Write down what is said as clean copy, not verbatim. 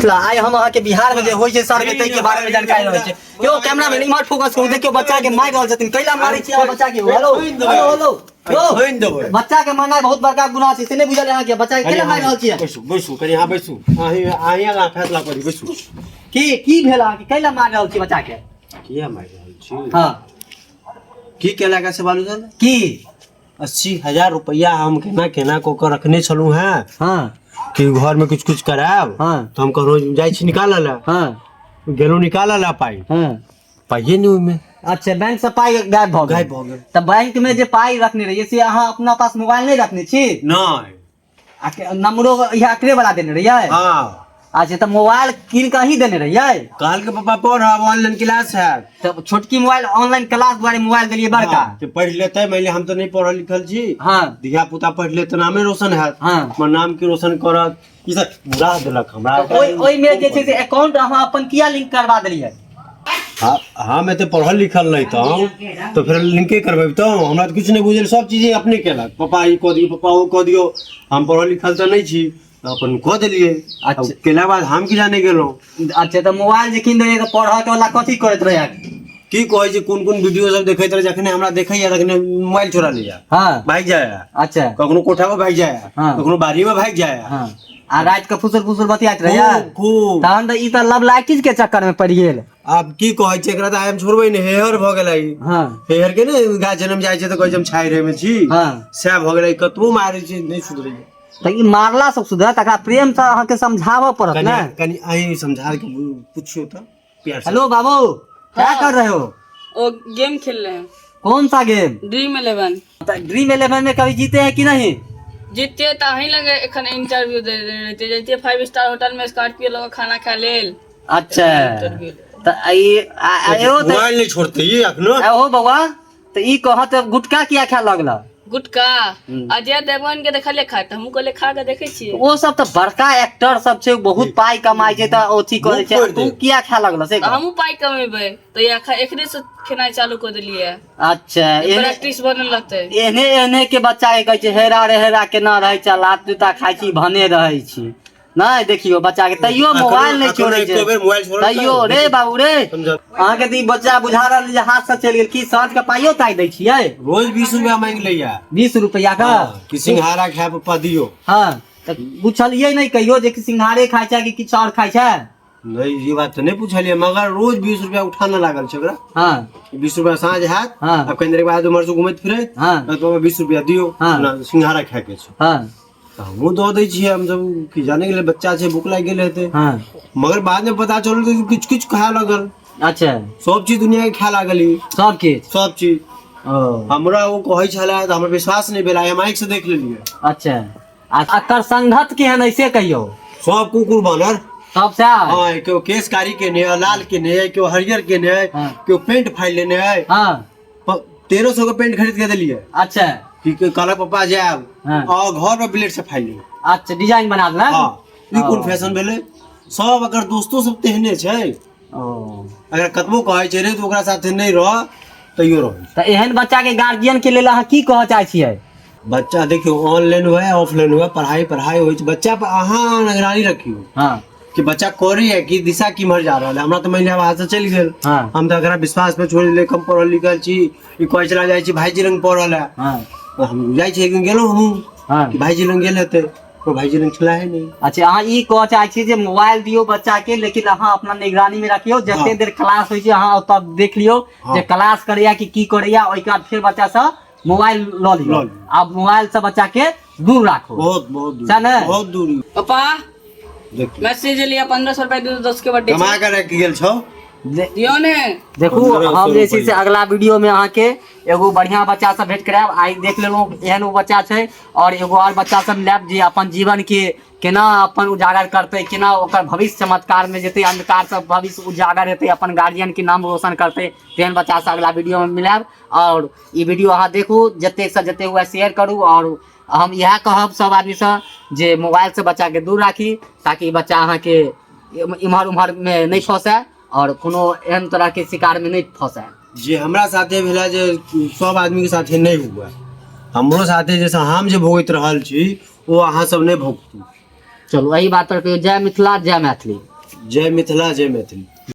मिथिला। आइ हम अहाँके बिहार में जे होइ छै सर्वे ताहि के बारे में जानकारी रहै छै। यौ कैमरामैन इम्हर फोकस करू, देखियौ बच्चा के मारि रहल छथिन। कैला मारै छी अहाँ बच्चा के? हेलो हेलो हेलो यौ, बच्चा के मारनाइ बहुत बड़का गुनाह छै, से नहि बुझल अहाँके? बच्चा के कैला मारि रहल छियै? बैसू बैसू, कनि अहाँ बैसू, अहीं अहीं आगाँ फैसला करी, बैसू। की की भेल अहाँके? कैला मारि रहल छी बच्चा के? किया मारि रहल छी? हँ। की केला के से बालू सर? की 80,000 रुपैआ हम केना केना कऽ कऽ रखने छलहुँ हेँ कि घरमे किछु किछु करायब। तऽ हम कहलहुँ जाइ छी निकालऽ लए। गेलहुँ निकालऽ लए पाइ, पाइए नहि ओहिमे। अच्छा, बैंक से पाइ गायब भऽ गेल? गायब भऽ गेल। तऽ बैंक में जे पाइ रखने रहियै से अहाँ अपना पास मोबाइल नहि रखने छी? नहि। आ नंबरो इएह एकरे वाला देने रहियै? हाँ। अच्छा, तऽ मोबाइल कीन कऽ अहीं देने रहियै? कहलकै पापा पढ़ब, ऑनलाइन क्लास है। तऽ छोटकी मोबाइल ऑनलाइन क्लास दुआरे मोबाइल देलियै बड़का? हाँ, तऽ पढ़ि लेतै। मानि लिअ हम तऽ नहि पढ़ल लिखल छी, धिया पुता पढ़ि लेत तऽ नामे रोशन हैत। हमर नाम के रोशन करत। ई सब बुरा देलक हमरा। तऽ ओहिमे जे छै से अकाउंट अहाँ अपन किया लिंक करबा देलियै? हाँ, हम एते पढ़ल लिखल नहीं तऽ फेर लिंके करबेबतहुँ। हमरा तऽ किछु नहि बुझल, सब चीज अपने केलक। पापा ई कऽ दियौ, पापा ओ कऽ दियौ। हम पढ़ल लिखल तऽ नहि छी, तऽ अपन कऽ देलियै। केला बाद हम की जाने गेलहुँ। अच्छा, तऽ मोबाइल जे कीन देलियै तऽ पढ़ऽ के वाला कथी करैत रहै? की कहै छै, कोन कोन वीडियो सब देखैत रहै। जखने हमरा देखैया तखने मोबाइल चोरा लैया, भागि जाया। कखनो कोठा पर भागि जाया, कखनो बाड़ी में भागि जाया। आ राति के फुसुर फुसुर बतियाइत रहैया? खूब खूब। तहन तऽ ई तऽ लव लाइटिज के चक्कर में पड़ि गेल। आब की कहै छै, एकरा तऽ आइ हम छोड़बै नहि। हेहर भऽ गेलै। हेहर के ने गाछ जनम जाइ छै तऽ कहै छै हम छाड़े में छी। सएह भऽ गेलै। कतबो मारै छै नहि सुधरैया। तऽ ई मारला सब सुधरत? एकरा प्रेम से अहाँके समझाबऽ पड़त कनि ने। कनि अहीं समझा के पुछियौ तऽ प्यार से। हेलो बाबू, क्या कर रहे हो? वो गेम खेल रहे हैं। कौन सा game? Dream eleven. Dream eleven में कभी जीते हैं कि नहीं? जीतते तऽ अहीं लगे एखन इंटरव्यू दे रहते, जैतियै 5 स्टार होटल में स्कॉर्पियो लग खाना खाय लेल। अच्छा, इंटरव्यू। तऽ ई एहो तऽ मोबाइल नहि छोड़ते ई अखनो। एहो बौआ, तऽ ई कहत गुटखा किया खाय लगल? गुटखा अजय देवगन के देखलियै खाय तऽ हमहूँ कहलियै खा के देखै छियै। ओ सब तऽ बड़का एक्टर सब छै, बहुत पाइ कमाइ छै, तऽ अथी करै छै। मुँह फोड़ि तू दे। किया खाय लगल से तऽ कह। हमहूँ पाइ कमेबै तऽ एखने से खेनाइ चालू कऽ देलियै। अच्छा, एहने प्रैक्टिस बनल रहतै। एहने एहने के बच्चा के कहै छै हेरा रे हेरा केना रहै छै, लात जूता खाइ छी भने रहै छी। नहि देखियौ बच्चा के तैयो मोबाइल नहि अखनो छोड़ै एको छै। बेर मोबाइल छोड़ल तैयो तऽ रे बाबू रे, समझल। अहाँके तऽ ई बच्चा बुझा रहल जे हाथ से चलि गेल। की साँझ के पाइयो ताइ दै छियै? रोज 20 रुपया मांगि लैया। 20 रुपया का? हाँ, कि सिंघाड़ा खाय पप्पा दियो। हँ, तऽ पुछलियै नहि कहियो जे कि सिंघारे खाइ छै कि किछु आओर खाइ छै? नहीं, ये बात तऽ नहि पुछलियै, मगर रोज 20 रुपया उठाना लागल छै ओकरा। 20 रुपया साँझ हैत, आब कनि देर के बाद उम्हर से घुमैत फिरैत, तऽ बाबा 20 रुपया दियो, ना सिंघाड़ा खाय के छै। तऽ हमहूँ दऽ दै छियै। हमसब की जाने गेलै, बच्चा छै, भूख लागि गेल हेतै। मगर बाद में पता चलल कि किछु किछु खाय लगल। सब चीज दुनिया के खाय लागल ई। सब किछु? सब चीज। ओ। हमरा ओ कहै छलै तऽ हमरा विश्वास नहि भेल, आइ हम आँखि से देख लेलियै। अच्छा, आ एकर संगत केहन है से कहियौ। सब कुकुर बानर। सब सएह? हाँ, केओ केश कारी केने है, लाल केने है, केओ हरियर केने है, केओ पेंट फाड़ि लेने है। 1300 के पेंट खरीद के देलियै। कि कहलक पप्पा जायब और घर पर ब्लेड से फाड़ि लेबै। अच्छा, डिजाइन बना देलक। हाँ, ई कोन ओ। फैशन भेलै? सब एकर दोस्तो सब तेहने छै। ओ। अगर कतबो कहै छै रे तू ओकरा साथे नहि रह, तैयो रहै। तऽ एहन बच्चा के गार्जियन के लेल अहाँ की कहऽ चाहै छियै? बच्चा देखियौ, ऑनलाइन हुए ऑफलाइन हुए, पढ़ाई पढ़ाई होइ छै। बच्चा पर अहाँ निगरानी रखियौ कि बच्चा करैए कि दिशा किम्हर जा रहल है। हमरा तऽ मानि लिअ हाथ से चलि गेल। हम तऽ एकरा विश्वास पर छोड़ि देलियै, कम पढ़ल लिखल छी। ई कहै चला जाइ छी भाईजी लग पढ़ल है। तऽ हम जाइ छी, एक दिन गेलहुँ हमहूँ कि भाईजी लग गेल हेतै, तो भाईजी लग छला है नहीं। अच्छा, अहाँ ई कहऽ चाहै छी जे मोबाइल दियौ बच्चा के, लेकिन अहाँ अपना निगरानी में रखियौ। जते देर क्लास होइ छै अहाँ ओतऽ देख लियौ जे क्लास करैया कि की करैया, ओहिके बाद फेर बच्चा से मोबाइल लऽ लियौ। लऽ लियौ। आब मोबाइल से बच्चा के दूर राखू। बहुत बहुत दूर। सएह ने? बहुत दूरी। पापा, देखियौ। मैसेज लिया, 1500 रुपया दू, दोस्त के बर्थडे। कमा के राखि गेल छौ। दियौ ने। देखू, 1500 हम जे छै से रुपैआ। अगला वीडियो में अहाँके एगो बढ़िया बच्चा से भेंट करायब। आइ देख लेलहुँ एहन ओ बच्चा छै, और एगो और बच्चा सब लायब जे अपन जीवन के केना अपन उजागर करतै, केना ओकर भविष्य चमत्कार में जेतै, अंधकार से भविष्य उजागर हेतै, अपन गार्जियन के नाम रोशन करतै, तेहन बच्चा से अगला वीडियो में मिलायब। और ई वीडियो अहाँ देखू, जतेक से जतेक हुए शेयर करू। और हम इएह कहब सब आदमीसँ जे मोबाइलसँ बच्चाके दूर राखी, ताकि बच्चा अहाँके इम्हर उम्हर मे नहि फंसै और कोनो एहन तरहके शिकारमे नहि फंसै। जे हमरा साथे भेला जे सब आदमीके साथे नहि हुए, हमरो साथे जैसे हम जे भोगैत रहल छी ओ अहाँ सब नहि भोगतू। चलू एहि बात पर कहियौ जय मिथिला जय मैथिली। जय मिथिला जय मैथिली।